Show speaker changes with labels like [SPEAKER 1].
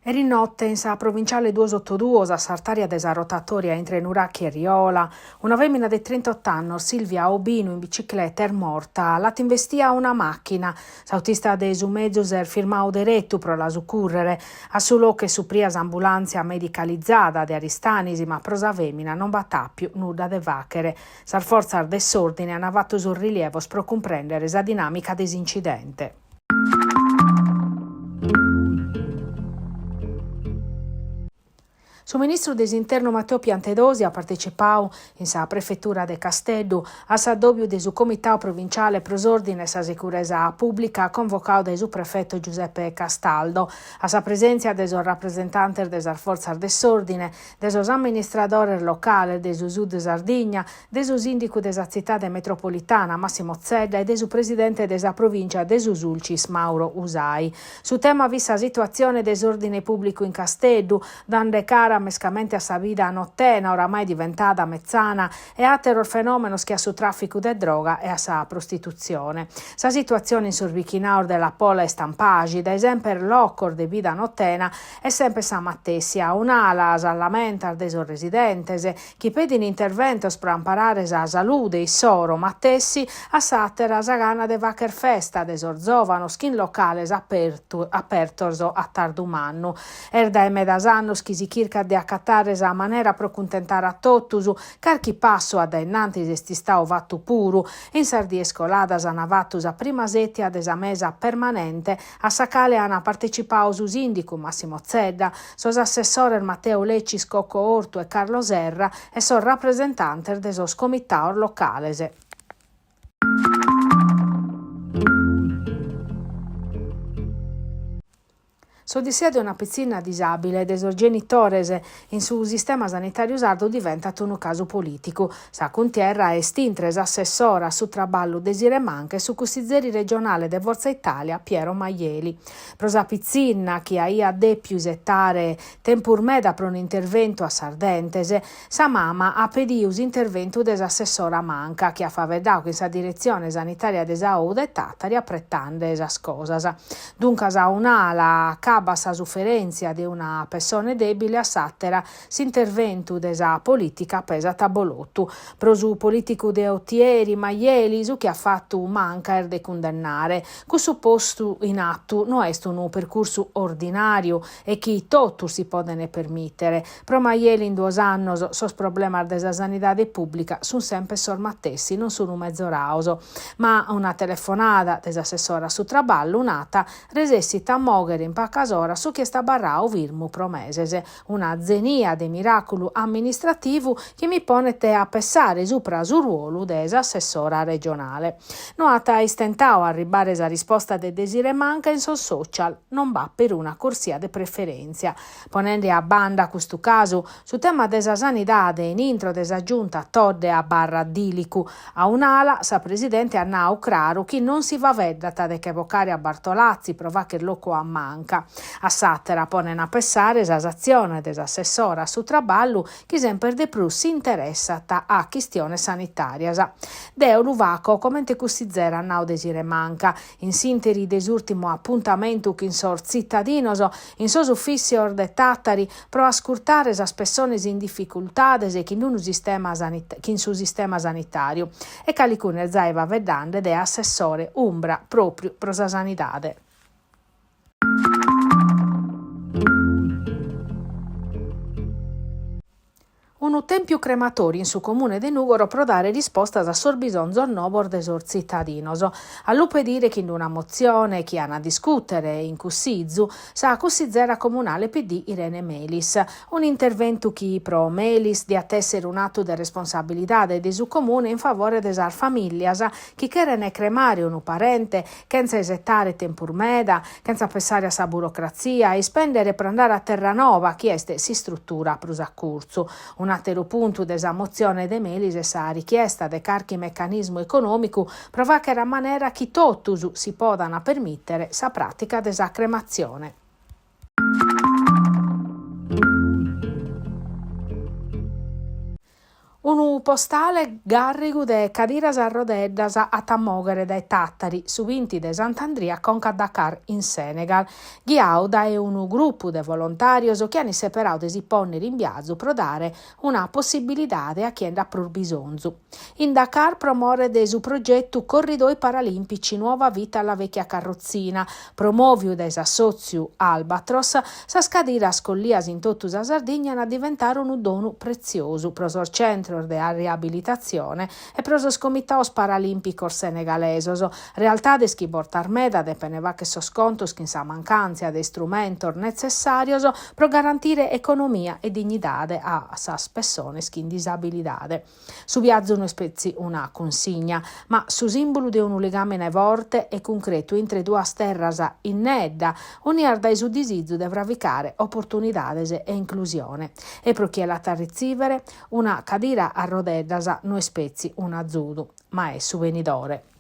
[SPEAKER 1] Eris note, in sa provinciale duos oto duos, a s'artària de sa rotatòria intre Nurachi e Riola, una fèmina de trintot'annos, Silvia Obinu, in bicicleta est morta. L'at investia una màchina. S'autista de su mezu s'est firmadu deretu pro la sucùrrere. A su locu est supria s'ambulàntzia medicalizada de Aristanis, ma pro sa fèmina non b'at àpiu nudda de fàghere. Sas fortzas de s'òrdine ant fatu sos rilievos pro cumprèndere sa dinàmica de s'incidente. Su ministru de s'Internu Matteo Piantedosi at partecipadu, in sa prefetura de Casteddu, a s'addòbiu de su Comitadu Provinciale pro s'Òrdine e sa Seguresa Pùblica convocadu dae su prefeto Giuseppe Castaldo, a sa presèntzia de sos rapresentantes de sas fortzas de s'òrdine, de sos amministradores locales de su Sud Sardigna, de su sìndicu de sa tzitade metropolitana Massimo Zedda e de su presidente de sa provìncia de su Sulcis Mauro Usai. Su tema fit sa situatzione de s'òrdine pùblicu in Casteddu, dande cara mescamente a sa vida notena oramai diventada metzana e àteros fenòmenos che a su tràficu de droga e a sa prostitutzione. Sa situatzione in sos bichinaos de Lapola e Stampaxi, dae semper locos de vida notena, est semper sa matessi, a un'ala sas lamentas de sos residentes, chi pedin interventos pro amparare sa salude issoro matessi, a s'àtera sa gana de fagher festa de sos zòvanos chin locales apertos a tardu mannu. Est dae medas annos chi si chircat de acatare sa manera pro cuntentare a totus, carchi passu a dae innantis est istadu fatu puru, in sas dies coladas an fatu sa prima sètia de sa mesa permanente a sa cale an partecipadu su sìndicu Massimo Zedda, sos assessores Matteo Leccis Cocco Ortu e Carlo Serra e sos rapresentantes de sos comitados locales. S'odissea de una pitzinna disàbile e de sos genitores in su sistema sanitàriu sardu diventat unu casu polìticu. Sa cuntierra est intre s'assessora a su traballu Desirée Manca e su cussizeri regionale de Forza Italia Piero Maieli. Pro sa pitzinna, chi aiat dèpiu isetare tempus meda pro un'interventu a sas dentes, sa mama at pediu s'interventu de s'assessora Manca, chi at faeddadu chin sa diretzione sanitària de sa OU de Tàtari apretende sas cosas. Duncas a un'ala acabat sa suferèntzia de una pessone dèbile, a s'àtera s'interventu de sa polìtica pesat abolotu. Pro su polìticu de Otieri, Maieli, su chi at fatu Manca est de cundennare. Cussu postu in atu no est unu percursu ordinàriu e chi totus si podent permìtere. Pro Maieli in duos annos sos problemas de sa sanidade pùblica sunt semper sos matessi, non sunt mezorados. Ma una telefonada de s'assessora a su traballu nat resessit a mòghere in pacas oras su chi est abarradu firmu pro meses, una zenia de miràculu amministrativu chi mi ponet a pessare supra su ruolu de s'assessora regionale. No at istentadu a arribbare sa risposta de Desirée Manca in sos social, non b'at peruna corsia de preferèntzia. Ponende a banda custu casu, su tema de sa sanidade in intro de sa Giunta Todde abarrat dìlicu. A un'ala, sa presidente at nadu craru chi non si faeddat de che bocare a Bartolazzi pro fagher locu a Manca. A s'àtera ponen a pessare sas atziones de s'assessora a su traballu chi semper de prus s'interessat a chistiones sanitàrias. Deo lu faco comente cussizera at nadu Desirée Manca, in s'ìnteri de s'ùrtimu apuntamentu chin sos tzitadinos in sos ufìssios de Tàtari pro ascurtare sas pessones in dificultades chin unu sistema chin su sistema sanitàriu e calicunu est zai faeddende de assessore umbra pròpriu pro sa sanidade. Unu tèmpiu crematòriu in su comune de Nùgoro pro dare rispostas a sos bisonzos nobos de sos tzitadinos. A lu pedire chin una motzione chi an a discùtere in Cussizu, sa cussizera comunale PD Irene Melis. Un'interventu chi pro Melis diat èssere un'atu de responsabilidade de su Comune in favore de sas famìllias chi cheren cremare unu parente chentza isetare tempus meda, chentza pessare a sa burocratzia e ispèndere pro andare a Terranova, chi est s'istrutura prus a curtzu. Un'àteru puntu de sa motzione de Melis est sa richiesta de carchi mecanismu econòmicu pro fàghere a manera chi totus si podant permìtere sa pràtica de sa crematzione. Unu postale gàrrigu de cadiras a rodeddas at a mòghere dae Tàtari su binti de Sant'Andria conca a Dakar in Senegal, ghiadu dae unu grupu de volontàrios chi ant isseperadu de si pònnere in biazu pro dare una possibilidade a chie nd'at prus bisonzu. In Dakar pro more de su progetu Corridoi Paralimpici Nuova Vita alla Vecchia Carrozzina, promòviu dae s'assòtziu Albatros, sas cadiras collias in totu sa Sardigna ant a diventare unu donu pretziosu pro sos centros de riabilitatzione e pro sos comitados paralìmpicos senegalesos, realtades chi bortas meda depent fàghere sos contos chin sa mancàntzia de istrumentos netzessàrios pro garantire economia e dignidade a sas pessones chin disabilidade. Su biazu no est petzi una cunsigna, ma su sìmbulu de unu ligàmene forte e cuncretu intre duas terras innedda, unias dae su disizu de fravicare oportunidades e inclusione. E pro chie l'at a retzìvere, una cadira a rodeddas no est petzi un'azudu, ma est su benidore.